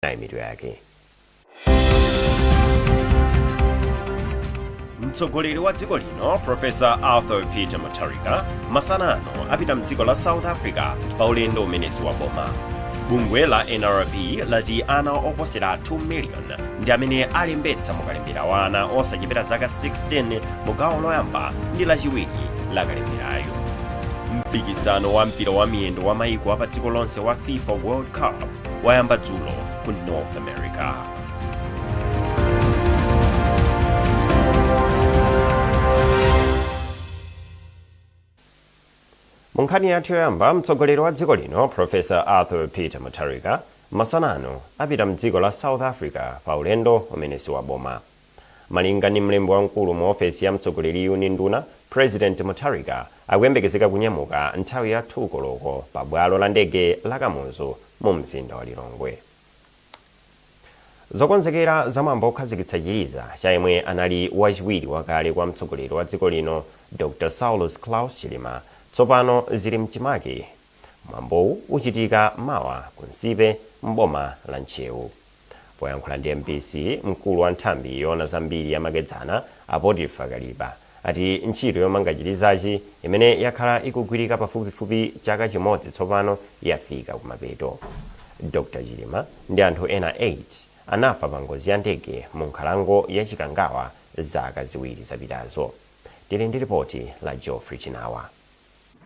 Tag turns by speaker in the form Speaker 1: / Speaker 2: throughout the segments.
Speaker 1: Nayi mitu yake. Mtsogoleri wa dziko lino Professor Arthur Peter Mutharika masana ano apita mdziko la South Africa pa ulendo umene si wa boma. Bungwe la NRB lati ana oposera 2 million ndi amene alembetsa mukalembera wa ana osachepera zaka 16 mu gawo loyamba ndi lachiwiri la kalemberayo. Mpikisano wa mpira wa miyendo wa maiko apa dziko lonse wa FIFA World Cup wayamba dzulo ku North America. Mu nkhani yathu yoyamba, mtsogoleri wa dziko lino Professor Arthur Peter Mutharika masana ano apita mdziko la South Africa pa ulendo umene si wa boma. Malinga ndi mlembi wamkulu mu ofesi ya mtsogoleriyu ndi nduna, President Mutharika akuyembekezeka kunyamuka nthawi ya 2 koloko pa bwalo la ndege la Kamuzu mu mzinda wa Lilongwe. Zokonzekera za mwambo okhazikitsa chiliza cha yemwe anali wachiwiri wakale kwa mtsogoleri wa dziko lino Dr Saulos Klaus Chilima tsopano zili mchimake. Mwambowu uchitika mawa ku Nsipe m'boma la Ntcheu. Poyankhula ndi mbc, mkulu wa nthambi yoona za mbiri ya makedzana a Potiphar Kalipa ati ntchito yomanga chilizachi imene yakhala ikugwirika pafupifupi chaka chimodzi tsopano yafika kumapeto. Dr Chilima ndi anthu ena 8 anafa pa ngozi ya ndege mu nkhalango ya Chikangawa zaka 2 zapitazo. Tili ndi ripoti la Geoffrey Chinawa.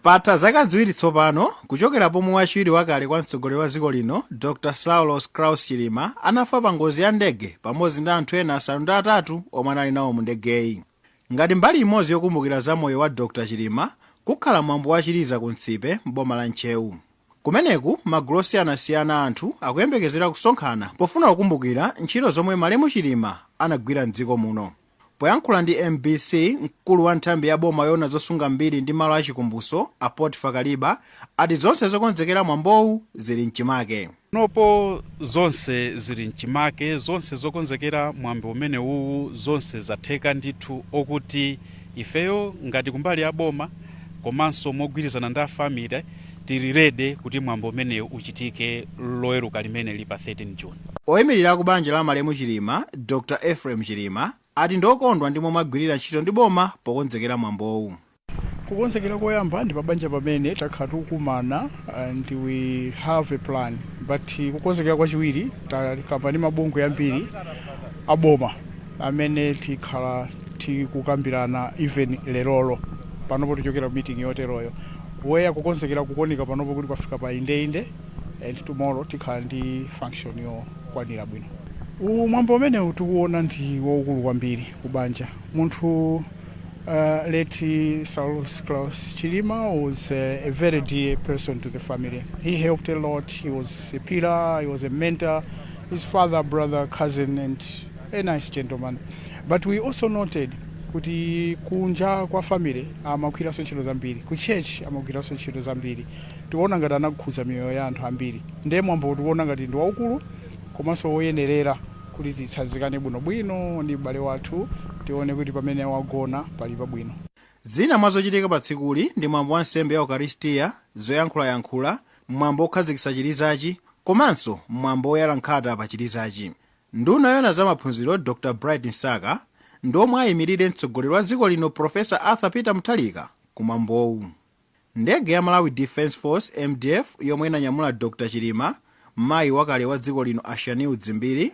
Speaker 2: Patha zaka 2 tsopano kuchokera pomwe wachiwiri wakale kwa mtsogoleri wa dziko lino Dr Saulos Klaus Chilima anafa pa ngozi ya ndege pamodzi ndi anthu ena 8 omwe anali nawo mu ndegeyi. Ngati mbali imodzi yokumbukira za moyo wa Dr Chilima, kukhala mwambo wa chiliza ku Nsipe m'boma la Ntcheu. Kumeneku magulu osiyanasiyana a anthu akuyembekezera kusonkhana pofuna kukumbukira ntchito zomwe malemu Chilima anagwira m'dziko muno. Poyankhula ndi mbc, mkulu wa nthambi ya boma yoona zosunga mbiri ndi malo achikumbuso, a Potiphar Kaliba, ati zonse zokonzekera mwambowu zili mchimake.
Speaker 3: Panopo zonse zili mchimake, zonse zokonzekera mwambo umenewuwu zonse zatheka ndithu, okuti ifeyo ngati kumbali ya boma komanso mogwirizana ndi a family tili ready kuti mwambo umenewu uchitike Loweruka limene li pa 13 June.
Speaker 2: Oyimirira aku banja la malemu Chilima, Dr Ephraim Chilima, ati ndiokondwa ndi momwe agwirira ntchito ndi boma pokonzekera mwambowu.
Speaker 4: Kukonzekera koyamba ndi pabanja pamene takhala tikukumana and we have a plan, but kukonzekera kwachiwiri takamba ndi mabungwe ambiri aboma amene tikhala tikukambirana even lerolo. Panopo tichokera ku meeting yoteroyo where kukonzekera kukuoneka panopo kuti kwafika pa indeinde, and tomorrow tikhala ndi function yokwanira bwino. Mwambo umenewu tikuona ndi waukulu kwambiri kubanja. Munthu late Saulos Klaus Chilima was a very dear person to the family. He helped a lot. He was a pillar, he was a mentor, his father, brother, cousin, and a nice gentleman. But we also noted kuti kunja kwa family amagwiranso ntchito zambiri, ku church amagwiranso ntchito zambiri. Tikuona ngati anakhudza miyoyo ya anthu ambiri. Ndiye mwambo tikuona ngati ndi waukulu komanso woyenerera kuti titsanzikane bwinobwino ndi m'bale wathu, tione kuti pamene wagona pali pabwino.
Speaker 2: Zina mwa zochitika pa tsikuli ndi mwambo wa nsembe ya Ukaristiya, zoyankhulayankhula, mwambo wokhazikitsa chilizachi komanso mwambo woyala nkhata pa chilizachi. Nduna yoona za maphunziro Dr Bright Msaka ndi omwe ayimirire mtsogoleri wa dziko lino Professor Arthur Peter Mutharika ku mwambowu. Ndege ya Malawi Defence Force, MDF, yomwe inanyamula Dr Chilima, mayi wakale wa dziko lino a Shanil Dzimbiri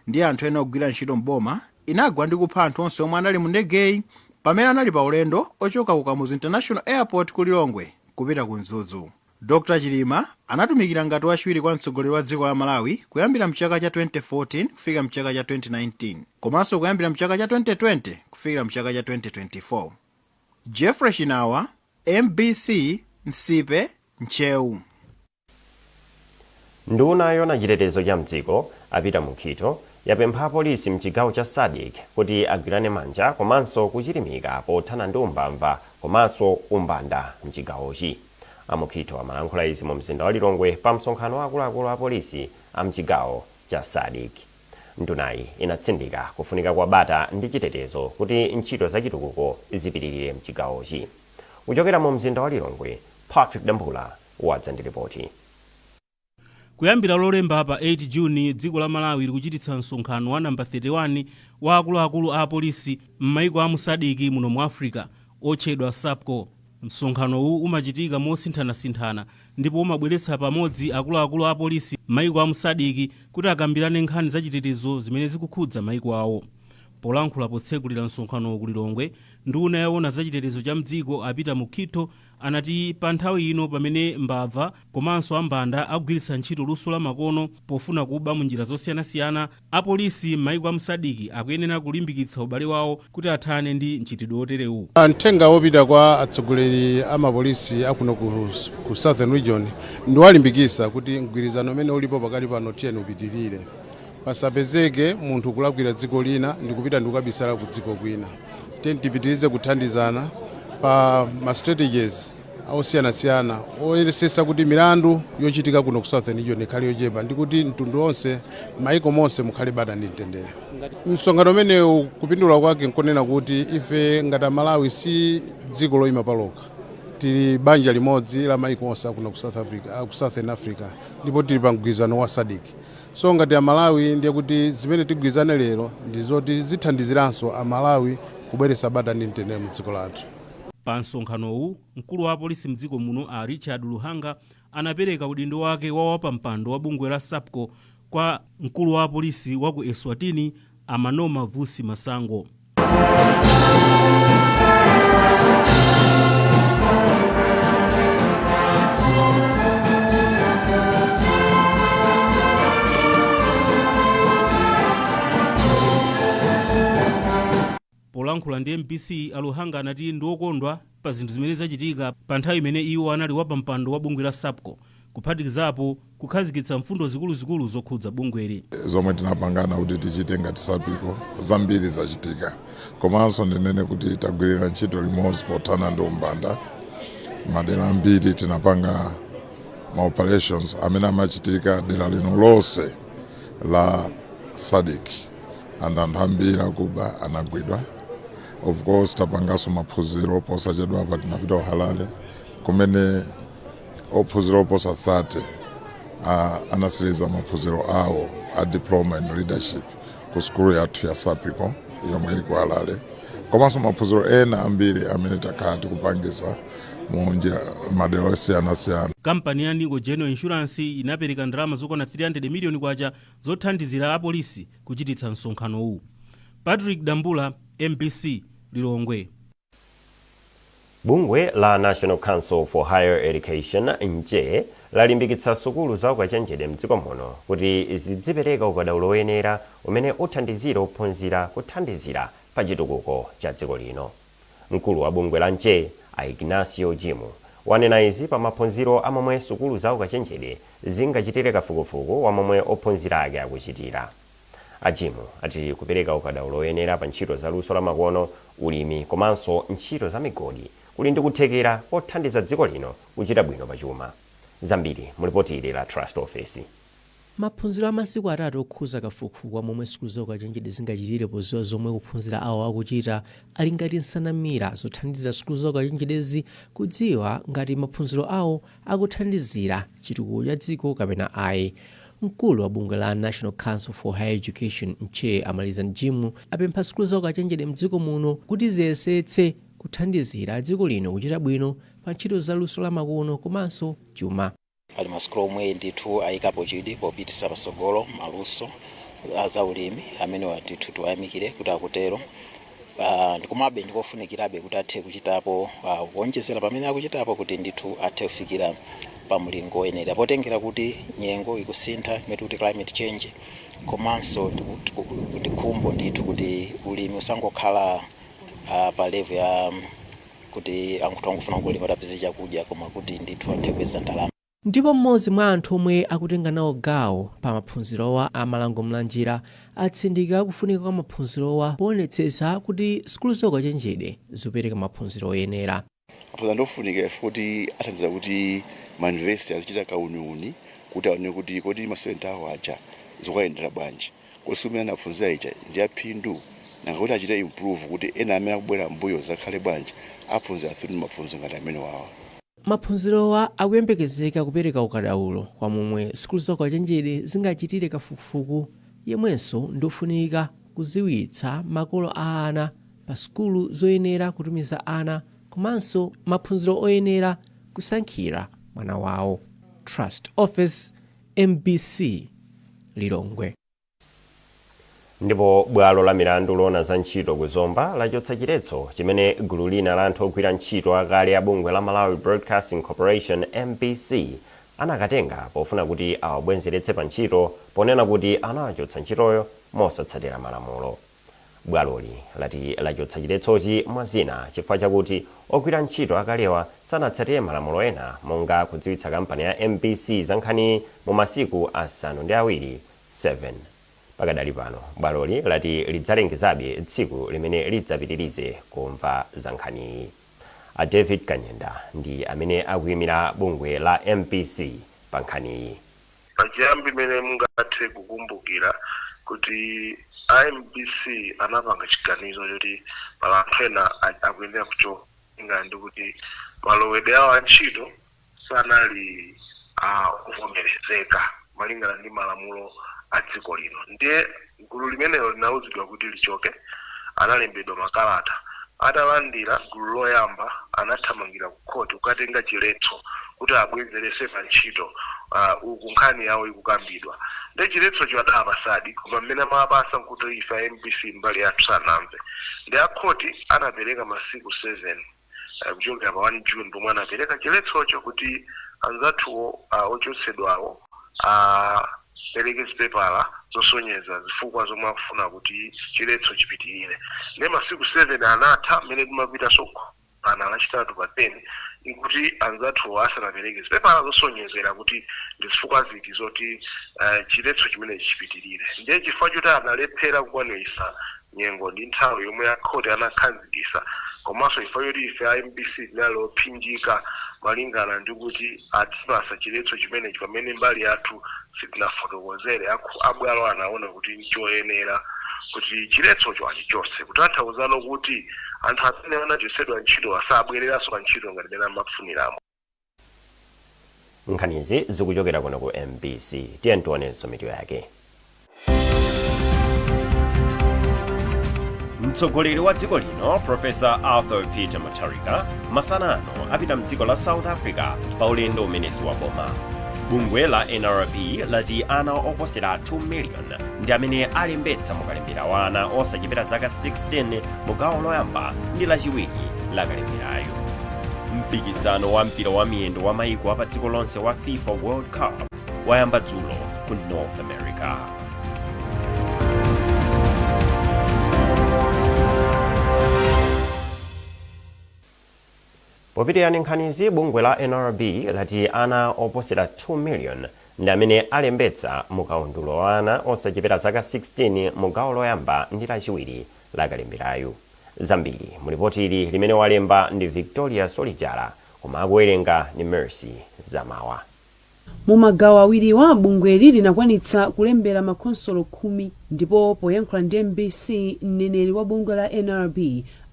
Speaker 2: ndi anthu ena ogwira ntchito m'boma inagwa ndi kupha anthu onse omwe anali mu ndegeyi pamene anali pa ulendo ochoka ku Kamuzu International Airport ku Lilongwe kupita ku Mzuzu. Dr Chilima anatumikira ngati wachiwiri kwa mtsogoleri wa dziko la Malawi kuyambira mchaka cha 2014 kufika mchaka cha 2019 komanso kuyambira mchaka cha 2020 kufikira mchaka cha 2024. Jeffrey Chinawa, mbc, Nsipe, Ntcheu.
Speaker 1: Nduna yoona chitetezo cha mdziko a Peter Mukhito yapempha apolisi mchigawo cha SADC kuti agwirane manja komanso kuchilimika pothana ndi umbava komanso umbanda mchigawochi. A Mukhito amalankhula izi mu mzinda wa Lilongwe pa msonkhano wa akuluakulu a polisi a mchigawo cha SADC. Ndunayi inatsindika kufunika kwa bata ndi chitetezo kuti ntchito za chitukuko zipitirire mchigawochi. Kuchokera mu mzinda wa Lilongwe, Patrick Dambula wadza ndi ripoti.
Speaker 5: Kuyambira Lolemba pa 8 Juni, dziko la Malawi likuchititsa msonkhano wa namba 31 wa akuluakulu a apolisi m'maiko a mu SADC muno mu Africa, otchedwa SAPCO. Msonkhanowu umachitika mosinthanasinthana ndipo umabweretsa pamodzi akuluakulu a apolisi m'maiko a mu SADC kuti akambirane nkhani zachitetezo zimene zikukhudza maiko awo. Polankhula potsekulira msonkhanowu ku Lilongwe, nduna yoona zachitetezo cha mdziko a Peter Mukhito anati pa nthawi ino pamene mbava komanso ambanda akugwiritsa ntchito luso la makono pofuna kuba mu njira zosiyanasiyana, apolisi m'maiko a mu SADC akuyenera kulimbikitsa ubale wawo kuti athane ndi mchitidwe oterewu.
Speaker 6: Mthenga wopita kwa atsogoleri a mapolisi akuno ku Southern Region ndiwalimbikisa kuti mgwirizano umene ulipo pakali pano tiyeni upitirire. Pasapezeke munthu kulakwira dziko lina ndikupita ndikukabisala ku dziko kwina. Tiyeni tipitirize kuthandizana pa ma strategies osiyanasiyana oyesesa kuti milandu yochitika kuno ku Southern Region ikhale yochepa ndi kuti mtundu wonse, maiko monse mukhale bata ndi mtendere. Msonkhano umenewu kupindula kwake nkonena kuti ife ngati Amalawi si dziko loyima palokha, tili banja limodzi la maiko onse akuno ku South Africa, ku Southern Africa, ndipo tili pa mgwirizano wa SADC. So ngati Amalawi ndiye kuti zimene tigwirizane lero ndi zoti zithandiziranso Amalawi kubweretsa bata ndi mtendere mu dziko lathu.
Speaker 5: Pa msonkhanowu, mkulu wa apolisi mdziko muno a Richard Luhanga anapereka udindo wake wa wapampando wa bungwe la SAPCO kwa mkulu wa apolisi wa ku Eswatini a Manoma Vusi Masango. Polankhula ndi MBC, a Luhanga anati ndi okondwa pa zinthu zimene zachitika pa nthawi imene iwo anali wapampando wa bungwe la SAPCO, kuphatikizapo kukhazikitsa mfundo zikuluzikulu zokhudza bungweli.
Speaker 7: Zomwe tinapangana kuti tichite ngati SAPCO zambiri zachitika, komanso ndinene kuti tagwirira ntchito limodzi pothana ndi umbanda. Madera ambiri tinapanga ma operations amene amachitika dera lino lonse la SADC and anthu ambiri akuba anagwidwa. Of course, tapanganso maphunziro. Posachedwa apa tinapita ku Harare kumene ophunzira oposa 30 anasiriza maphunziro awo a diploma in leadership ku sukulu yathu ya SAPCO yomwe ili ku Harare, komanso maphunziro ena ambiri amene takhala tikupangisa mu njira madera osiyanasiyana.
Speaker 5: Kampani ya Nico General Insurance inapereka ndalama zokwana 300 miliyoni kwacha zothandizira apolisi kuchititsa msonkhanowu. Patrick Dambula, MBC, Lilongwe.
Speaker 1: Bungwe la National Council for Higher Education, NCHE, lalimbikitsa sukulu za ukachenjede mdziko muno kuti zidzipereka ukadaulo woyenera umene uthandizira ophunzira kuthandizira pa chitukuko cha dziko lino. Mkulu wa bungwe la NCHE a Ignacio Jimu wanena izi pa maphunziro amomwe sukulu za ukachenjede zingachitire kafukufuku wa momwe ophunzira ake akuchitira. A Jimu ati kupereka ukadaulo woyenera pa ntchito za luso lamakono, ulimi komanso ntchito za migodi kuli ndi kuthekera kothandiza dziko lino kuchita bwino pachuma. Zambiri mulipoti ili la Trust Office.
Speaker 8: Maphunziro a masiku 3 okhuza kafukufuku wa momwe sukulu za ukachenjede zingachitire poziwa zomwe ophunzira awo akuchita ali ngati nsanamira zothandiza sukulu za ukachenjedezi kudziwa ngati maphunziro awo akuthandizira chitukuko cha dziko kapena ayi. Mkulu wa bungwe la National Council for Higher Education, NCHE, a Malizani Jimu apempha sukulu za ukachenjede mdziko muno kuti ziyesetse kuthandizira dziko lino kuchita bwino pa ntchito za luso la makono komanso chuma.
Speaker 9: Pali masukulu omwe ndithu ayikapo chidwi popitisa patsogolo maluso azaulimi amene ndithu tiwayamikire kuti akutero. Ndikomabe ndikofunikirabe kuti athe kuchitapo kuonjezera pamene akuchitapo kuti ndithu athe kufikira pa mlingo woyenera, potengera kuti nyengo ikusintha imene kuti climate change, komanso ndikhumbo ndithu kuti ulimi usangokhala pa level ya kuti anthu angofuna kulima tapeze chakudya, koma kuti ndithu athe kupeza ndalama.
Speaker 8: Ndipo mmodzi mwa anthu omwe akutenga nawo gawo pa maphunzirowa, a Malango Mlanjira, atsindika kufunika kwa maphunzirowa poonetsetsa kuti sukulu za ukachenjede zikupereka maphunziro oyenera.
Speaker 10: Maphunziro ndofunika kuti athandiza kuti ma university azichita kauniuni kuti aone kuti kodi ma student awo aja zikuyendera bwanji, kodi sukulu imene anaphunzira ija ndi yaphindu, nanga kuti achite improve kuti ena amene akubwera mbuyo zakhale bwanji, aphunzira through maphunziro ngati amene wawa.
Speaker 8: Maphunzirowa akuyembekezeka kupereka ukadaulo kwa momwe sukulu zaukachenjede zingachitire kafukufuku yemwenso ndiofunika kuziwitsa makolo a ana pa sukulu zoyenera kutumiza ana komanso maphunziro oyenera kusankhira mwana wawo. Trust Office, MBC, Lilongwe.
Speaker 1: Ndipo bwalo la milandu loona za ntchito ku Zomba lachotsa chiletso chimene gulu lina la anthu ogwira ntchito akale a bungwe la Malawi Broadcasting Corporation, MBC, anakatenga pofuna kuti awabwenzeretse pa ntchito, ponena kuti anawachotsa ntchitoyo mosatsatira malamulo. Bwaloli lati lachotsa chiletsochi mwazina chifukwa chakuti ogwira ntchito akalewa sanatsatire malamulo ena, monga kudziwitsa kampani ya MBC za nkhani mu masiku 7 7. Pakadali pano bwaloli lati lidzalengezabe tsiku limene lidzapitirize kumva za nkhaniyi. A David Kanyenda ndi amene akuyimira bungwe la MBC pa nkhaniyi.
Speaker 11: Pachiyambi imene mungathe kukumbukira kuti iMBC anapanga chiganizo choti pala anthu ena akuyenera kuchoka ndi kuti malowedwe awo a ntchito sanali ovomerezeka malingana ndi malamulo a dziko lino. Ndiye gulu limenelo linawuzidwa kuti lichoke. Analembedwa makalata. Atalandira gulu loyamba, anathamangira ku khoti kukatenga chiletso kuti abwezerese pa ntchito uku nkhani yawo ikukambidwa. Ndi chiletsocho adapasadi, koma mmene amapasa nkuti ife a MBC mbali yathu sanamve. Ndi akhoti anapereka masiku 7 kuchokera pa 1 June pomwe anapereka chiletsocho kuti anzathuwo ochotsedwawo apereke zipepala zosonyeza zifukwa zomwe akufuna kuti chiletso chipitirire. Ndi masiku 7 anatha. Mmene timapitanso pana Lachitatu pa 10, nkuti anzathuwo asanapereke zipepala zosonyezera kuti ndi zifukwa ziti zoti chiletso chimenechi chipitirire. Ndiye chifukwa choti analephera kukwanirisa nyengo ndi nthawi yomwe akhoti anakhazikisa, komanso chifukwa choti ife a MBC tinali opsinjika malingana ndi kuti atipasa chiletso chimenechi pamene mbali yathu sitinafotokozere, abwalo anaona kuti nchoyenera kuti chiletsocho achichotse, kutanthauzano kuti anthu amene anachotsedwa ntchito asabwereranso pa ntchito ngati mmene amafuniramo.
Speaker 1: Nkhanizi zikuchokera kuno ku MBC. Tiye tionenso mitu yake. Mtsogoleri wa dziko lino, Professor Arthur Peter Mutharika, masana ano apita mdziko la South Africa pa ulendo umene si waboma. Bungwe la NRB lati ana oposera 2 million ndi amene alembetsa mukalembera wa ana osachepera zaka 16 mu gawo loyamba ndi lachiwiri la kalemberayo. Mpikisano wa mpira wa miyendo wa maiko apa dziko lonse wa FIFA World Cup wayamba dzulo ku North America. Popitirani nkhanizi, bungwe la NRB lati ana oposera 2 million ndi amene alembetsa mukaundulo wa ana osachepera zaka 16 mu gawo loyamba ndi lachiwiri la kalemberayo. Zambiri mulipoti ili limene walemba ndi Victoria Solijala, koma akuwerenga ndi Mercy Zamawa.
Speaker 12: Mu magawo awiriwa, bungweli linakwanitsa kulembera makhonsolo 10 ndipo poyankhula ndi MBC, mneneri wa bungwe la NRB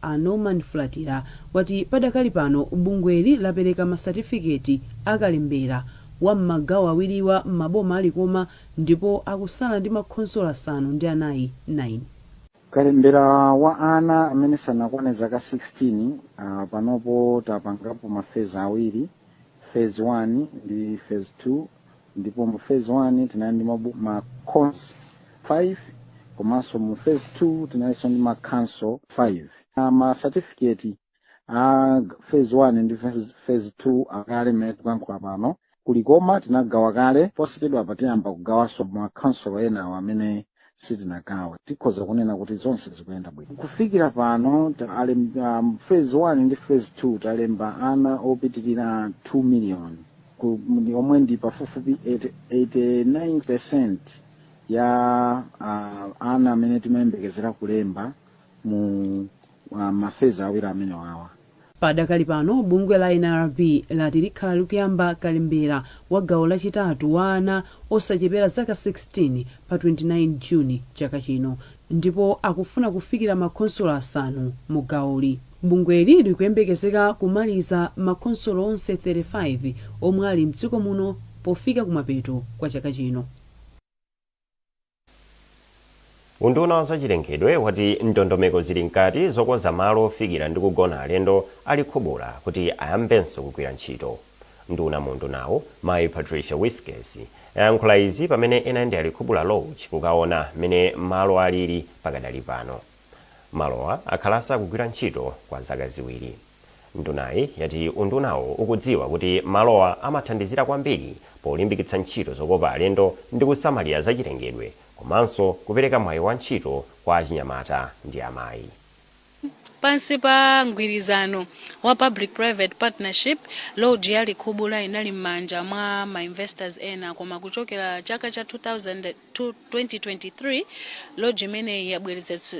Speaker 12: a Norman Fulatira wati padakali pano bungweli lapereka masatifiketi akalembera wa m'magawo awiriwa m'maboma a Likoma ndipo akusala ndi makhonsolo 4, 9.
Speaker 13: Kalembera wa ana amene sanakwane zaka 16, panopo tapangapo ma phase awiri, phase 1 ndi phase 2, ndipo mu phase 1 tinali ndi ma council 5, komanso mu phase 2 tinalinso ndi ma council 5. Ma certificate a phase 1 ndi phase 2 akale mmene tikuyankhula pano ku Likoma tinagawa kale. Posachedwa apa tiyamba kugawanso ma council enawo amene sitinagawe. Tikhoza kunena kuti zonse zikuyenda bwino kufikira pano. Phase 1 ndi phase 2 talemba ana opitirira 2 million, omwe ndi pafupifupi 89% ya ana amene timayembekezera kulemba mu ma phase awiri amene wawa.
Speaker 12: Padakali pano bungwe la NRB lati likhala likuyamba kalembera wa gawo lachitatu wa ana osachepera zaka 16 pa 29 Juni chaka chino, ndipo akufuna kufikira makhonsolo 5 mu gawoli. Bungweli likuyembekezeka kumaliza makhonsolo onse 35 omwe ali mdziko muno pofika kumapeto kwa chaka chino.
Speaker 1: Unduna wa zachilengedwe wati ndondomeko zili mkati zokonza malo ofikira ndi kugona alendo a Likhubula kuti ayambenso kugwira ntchito. Nduna mu undunawu, Mayi Patricia Wiskes, ayankhula izi pamene inayendera Likhubula Lodge kukaona mmene malo alili pakadali pano. Malowa akhala asakugwira ntchito kwa zaka 2. Ndunayi yati undunawo ukudziwa kuti malowa amathandizira kwambiri polimbikitsa ntchito zokopa alendo ndi kusamalira zachilengedwe komanso kupereka mwayi wa ntchito kwa achinyamata ndi amayi.
Speaker 14: Pansi pa mgwirizano wa public private partnership, lodge ya Likhubula inali m'manja mwa ma investors ena, koma kuchokera chaka cha 2000 2023 lodge imeneyi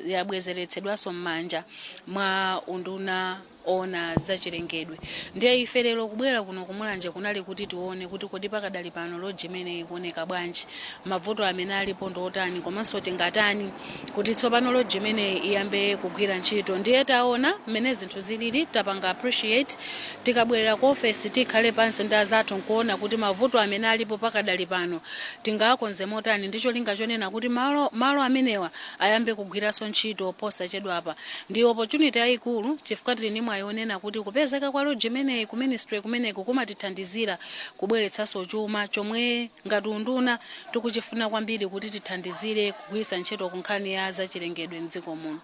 Speaker 14: yabwezeretsedwanso m'manja mwa unduna oona zachilengedwe. Ndiye ife lero kubwera kuno kumulanje kunali kuti tione kuti kodi pakadali pano lodge imeneyi ikuoneka bwanji, mavuto amene alipo ndi otani, komanso tingatani kuti tsopano lodge imeneyi iyambe kugwira ntchito. Ndiye taona mmene zinthu zilili, tapanga appreciate. Tikabwerera ku ofesi tikhale pansi ndi azathu nkuona kuti mavuto amene alipo pakadali pano tingakonze motani, ndi cholinga chonena kuti malo amenewa ayambe kugwiranso ntchito posachedwapa. Ndi opportunity yayikulu chifukwa tili ndi mwayi onena kuti kupezeka kwa lodge imeneyi ku ministry kumeneku kumatithandizira kubweretsanso chuma chomwe ngati unduna tikuchifuna kwambiri kuti tithandizire kugwiritsa ntchito ku nkhani ya zachilengedwe mdziko muno.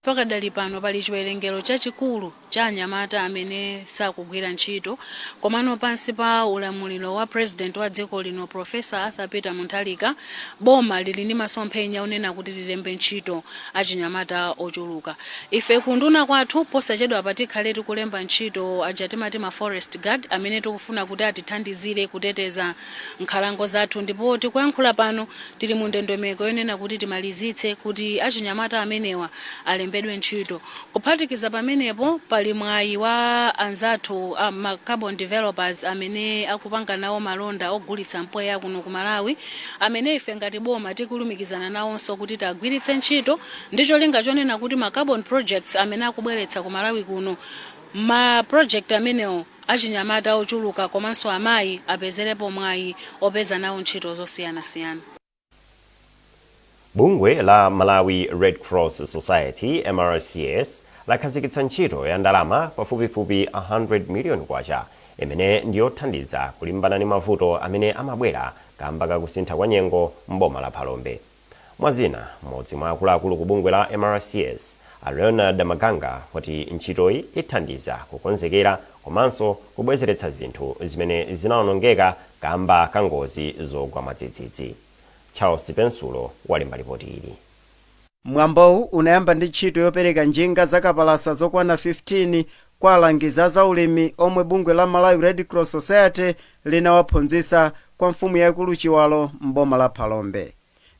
Speaker 14: Pakadali pano pali chiwerengero chachikulu cha anyamata amene sakugwira ntchito, komano pansi pa ulamuliro wa President wa dziko lino, Professor Arthur Peter Mutharika, boma lili ndi masomphenya onena kuti lilembe ntchito achinyamata ochuluka. Ife kunduna kwathu posachedwapa tikhale tikulemba ntchito aja timati ma forest guard amene tikufuna kuti atithandizire kuteteza nkhalango zathu, ndipo tikuyankhula pano tili mu ndondomeko yonena kuti timalizitse kuti achinyamata amenewa alembedwe ntchito. Kuphatikiza pamenepo, pali mwayi wa anzathu ma carbon developers amene akupanga nawo malonda ogulitsa mpweya kuno ku Malawi, amene ife ngati boma tikulumikizana nawonso kuti tagwiritse ntchito ndi cholinga chonena kuti ma carbon projects amene akubweretsa ku Malawi kuno, ma project amenewo, achinyamata ochuluka komanso amayi apezerepo mwayi opeza nawo ntchito zosiyanasiyana.
Speaker 1: Bungwe la Malawi Red Cross Society, MRCS, lakhazikitsa ntchito ya ndalama pafupifupi 100 million kwacha imene ndiyothandiza kulimbana ndi mavuto amene amabwera kamba kakusintha kwa nyengo m'boma la Phalombe. Mwazina, mmodzi mwa akuluakulu ku bungwe la MRCS, a Leonard Maganga, wati ntchitoyi ithandiza kukonzekera komanso kubwezeretsa zinthu zimene zinawonongeka kamba ka ngozi zogwa mwadzidzidzi. Charles Pensulo walemba lipoti ili.
Speaker 15: Mwambowu unayamba ndi ntchito yopereka njinga zakapalasa zokwana 15 kwa alangizi a zaulimi omwe bungwe la Malawi Red Cross Society linawaphunzitsa kwa mfumu yaikulu Chiwalo m'boma la Phalombe.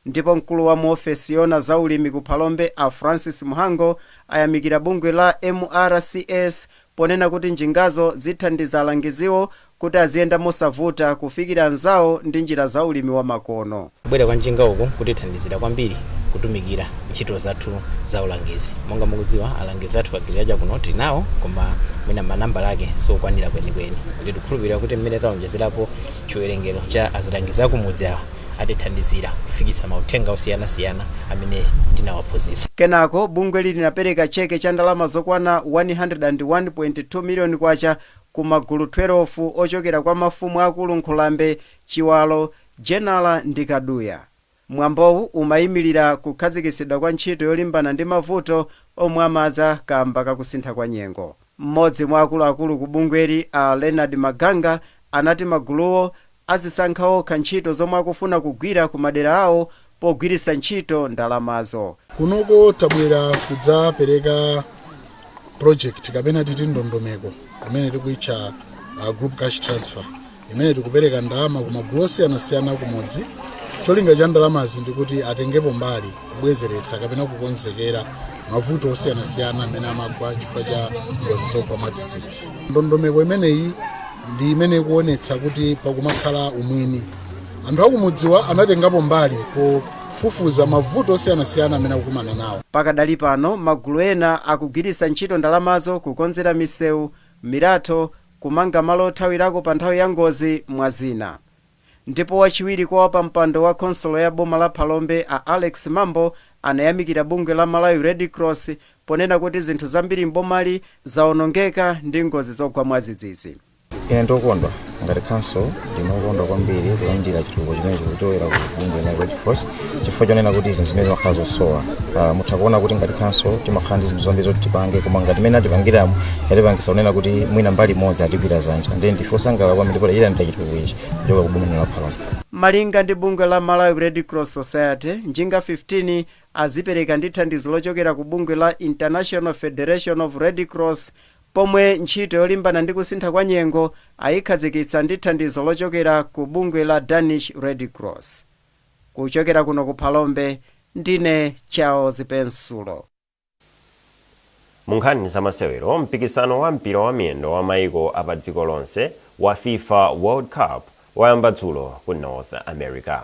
Speaker 15: Ndipo mkulu wa mu ofesi yoona zaulimi ku Phalombe, a Francis Mhango, ayamikira bungwe la MRCS ponena kuti njingazo zithandiza alangiziwo kuti aziyenda mosavuta kufikira anzawo ndi njira za ulimi wa makono.
Speaker 16: Kubwera kwa njinga uku kutithandizira kwambiri kutumikira ntchito zathu za ulangizi. Monga mukudziwa, alangizi athu agriculture kuno tili nawo, koma mwina manambala ake sokwanira kwenikweni. Kuti tikukhulupirira kuti mmene taonjezerapo chiwerengero cha azilangizi akumudzi awa, atithandizira kufikitsa mauthenga osiyanasiyana amene tinawaphunzitsa.
Speaker 15: Kenako bungweli linapereka cheke cha ndalama zokwana 101.2 miliyoni kwacha ku magulu 12 ochokera kwa mafumu akulu Nkhulambe, Chiwalo, Jenala ndi Kaduya. Mwambowu umayimirira kukhazikitsidwa kwa ntchito yolimbana ndi mavuto omwe amadza kamba kakusintha kwa nyengo. Mmodzi mwa akuluakulu ku bungweli, a Leonard Maganga, anati maguluwo azisankha okha ntchito zomwe akufuna kugwira ku madera awo pogwiritsa ntchito ndalamazo.
Speaker 17: Kunoko tabwera kudzapereka project kapena titi ndondomeko imene tikuitcha group cash transfer, imene tikupereka ndalama ku magulu osiyanasiyana kumudzi. Cholinga cha ndalamazi ndikuti atengepo mbali kubwezeretsa kapena kukonzekera mavuto osiyanasiyana amene amagwa chifukwa cha ngozi zogwa mwadzidzidzi. Ndondomeko imeneyi ndi imene ikuonetsa kuti pakumakhala umwini, anthu akumudziwa anatengapo mbali pofuna Kufufuza mavuto osiyanasiyana amene akukumana nawo.
Speaker 15: Pakadali pano magulu ena akugwiritsa ntchito ndalamazo kukonzera misewu, milatho, kumanga malo othawirako pa nthawi ya ngozi, mwa zina. Ndipo wachiwiri kwa wapampando wa khonsolo ya boma la Phalombe, a Alex Mambo, anayamikira bungwe la Malawi Red Cross ponena kuti zinthu zambiri m'bomali zawonongeka ndi ngozi zogwa mwadzidzidzi.
Speaker 18: Ine ndokondwa ngati council, ndinokondwa kwambiri kulandira chitukuko chimene chikuchokera ku bungwe la Red Cross, chifukwa chonena kuti izi zimene zimakhala zosowa. Mutha kuona kuti ngati council timakhala ndi zinthu zambiri zoti tipange, koma ngati imene atipangiramo yatipangisa kunena kuti mwina mbali imodzi atigwira dzanja, ndiye ndife osangalala kwambiri ndipo tachilandira chitukuko ichi kuchoka ku bungwe la Phalombe.
Speaker 15: Malinga ndi bungwe la Malawi Red Cross Society, njinga 15 azipereka ndi thandizo lochokera ku bungwe la International Federation of Red Cross, pomwe ntchito yolimbana ndi kusintha kwa nyengo ayikhazikitsa ndi thandizo lochokera ku bungwe la Danish Red Cross. Kuchokera kuno ku Phalombe, ndine Charles Pensulo.
Speaker 1: Mu nkhani zamasewero, mpikisano wa mpira wa miyendo wa maiko apa dziko lonse wa FIFA World Cup wayamba dzulo ku North America.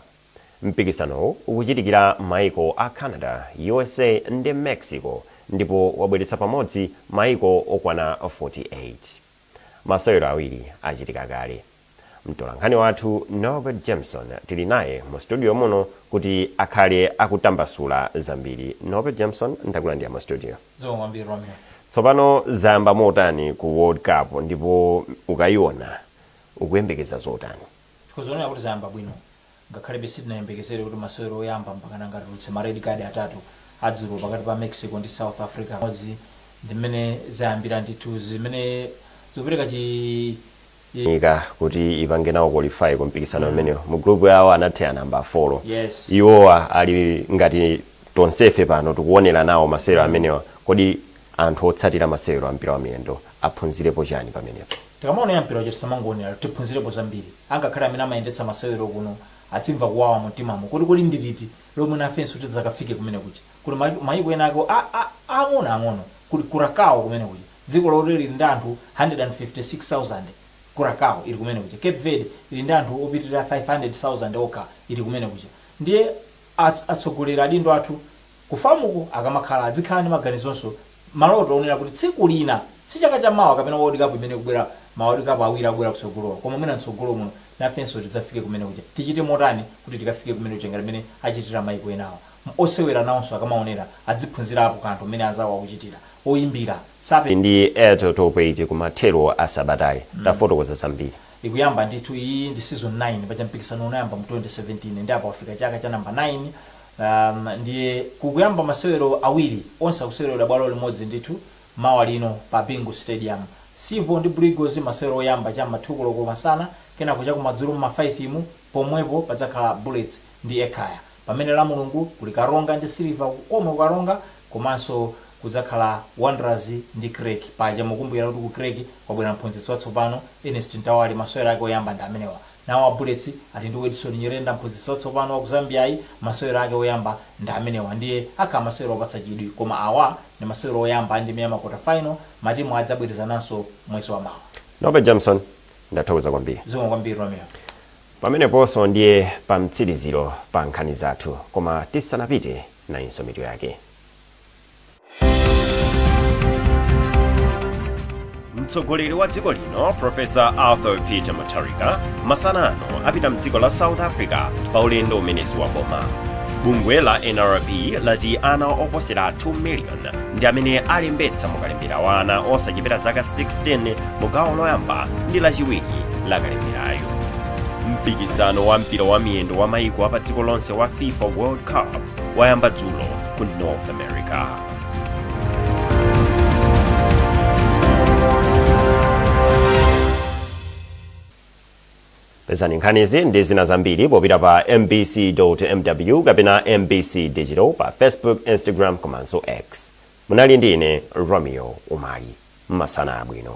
Speaker 1: Mpikisanowu ukuchitikira maiko a Canada, USA ndi Mexico ndipo wabweretsa pamodzi maiko okwana 48. Masewero awiri achitika kale. Mtolankhani wathu Norbert Jameson tili naye mu studio muno kuti akhale akutambasula zambiri. Norbert Jameson, ndakulandira mu studio.
Speaker 19: Zikomo kwambiri, Romeo.
Speaker 1: Tsopano zayamba motani ku World Cup, ndipo ukayiona ukuyembekeza zotani?
Speaker 19: Tikuzoonera kuti zayamba bwino, ngakhale sitinayembekezere kuti masewero oyamba mpaka nangatulutse ma red card atatu adzulo pakati pa Mexico ndi South Africa. Modzi ndi mmene zayambira ndithu, zimene zikupereka chi
Speaker 1: ika kuti ipange nawo qualify ku mpikisano umenewo. Mu group yawo anathera namba 4. Iwowa ali ngati tonsefe pano tikuonera nawo masewero amenewa. Kodi anthu otsatira masewero a mpira wa miyendo aphunzirepo chani pamenepo?
Speaker 19: Tikamaonera mpira uja, tisamangoonera, tiphunzirepo zambiri. Angakhale amene amayendetsa masewero kuno adzimva kuwawa mumtimamo kuti kodi ndiliti lomwe nafenso tidzakafike kumene kuja, kuti mayiko ena ake ang'ono ang'ono, kuti Curacao kumene kuja, dziko loti lili ndi anthu 156,000, Curacao ili kumene kuja, Cape Verde ili ndi anthu opitirira 500,000 okha ili kumene kuja. Ndiye atsogoleri, adindo athu kufamuko, akamakhala adzikhala ndi maganizonso, maloto onena kuti tsiku lina, si chaka chamawa kapena World Cup imene ikubwera, ma World Cup awiri akubwera kutsogolowa, koma mwina mtsogolo muno nafenso tidzafike kumene kuja. Tichite motani kuti tikafike kumene kuja ngati mmene achitira mayiko enawa? Osewera nawonso akamaonera adziphunzirapo kanthu mmene anzawo akuchitira, oyimbira sape
Speaker 1: Ndi Airtel Top 8 kumathero a sabatayi. Tafotokoza zambiri.
Speaker 19: Ikuyamba ndithu. Iyi ndi season 9. Paja mpikisano unayamba mu 2017, ndi apo wafika chaka cha namba 9. Ndiye kukuyamba masewero awiri, onse akuseweredwa bwalo limodzi ndithu mawa lino pa Bingu Stadium. Civo ndi Blue Eagles, masewero oyamba cham'ma 2 koloko masana. Kenako chakumadzulo mma 5 imu pomwepo padzakhala Bullets ndi Ekhaya, pamene la Mulungu kuli Karonga ndi Silver komwe ku Karonga, komanso kudzakhala Wanderers ndi Creck. Paja mukumbukira kuti ku Creck kwabwera mphunzitsi watsopano, Ernest Ntawali, masewero ake oyamba ndi amenewa. Nawo a Bullets ali ndi Wedson Nyirenda, mphunzitsi watsopano wa ku Zambiayi, masewero ake oyamba ndi amenewa. Ndiye akhala masewero opatsa chidwi, koma awa ndi masewero oyamba a ndime ya ma quarter final. Matimu adzabwerezananso mwezi wa mawa.
Speaker 1: Norbert Jameson, ndathokoza kwambiri.
Speaker 19: Zikomo kwambiri, Romeo.
Speaker 1: Pameneponso ndiye pa mtsiriziro pa nkhani zathu, koma tisanapite, nayinso mitu yake. Mtsogoleri wa dziko lino, Professor Arthur Peter Mutharika, masana ano apita mdziko la South Africa pa ulendo umene si wa boma. Bungwe la NRB lati ana oposera 2 million ndi amene alembetsa mukalembera wa ana osachepera zaka 16 mu gawo loyamba ndi lachiwiri la kalemberayo. Mpikisano wa mpira wa miyendo wa maiko apa dziko lonse wa FIFA World Cup wayamba dzulo ku North America. Pezani nkhanizi ndi zina zambiri popita pa mbc.mw kapena MBC Digital pa Facebook, Instagram komanso X. Munali ndi ine, Romeo Umali. Masana abwino.